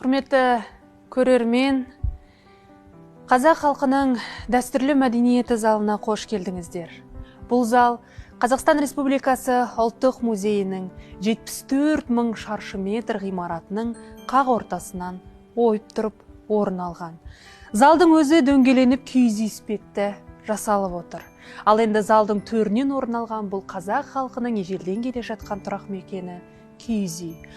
Құрметті көрермен, қазақ халқының дәстүрлі мәдениеті залына қош келдіңіздер. Бұл зал Қазақстан Республикасы Ұлттық музейінің 74 мың шаршы метр ғимаратының қақ ортасынан ойып тұрып орын алған. Залдың өзі дөңгеленіп, киіз үй іспетті жасалып отыр. Ал енді залдың төрінен орын алған бұл қазақ халқының ежелден келе жатқан тұрақ мекені – киіз үй.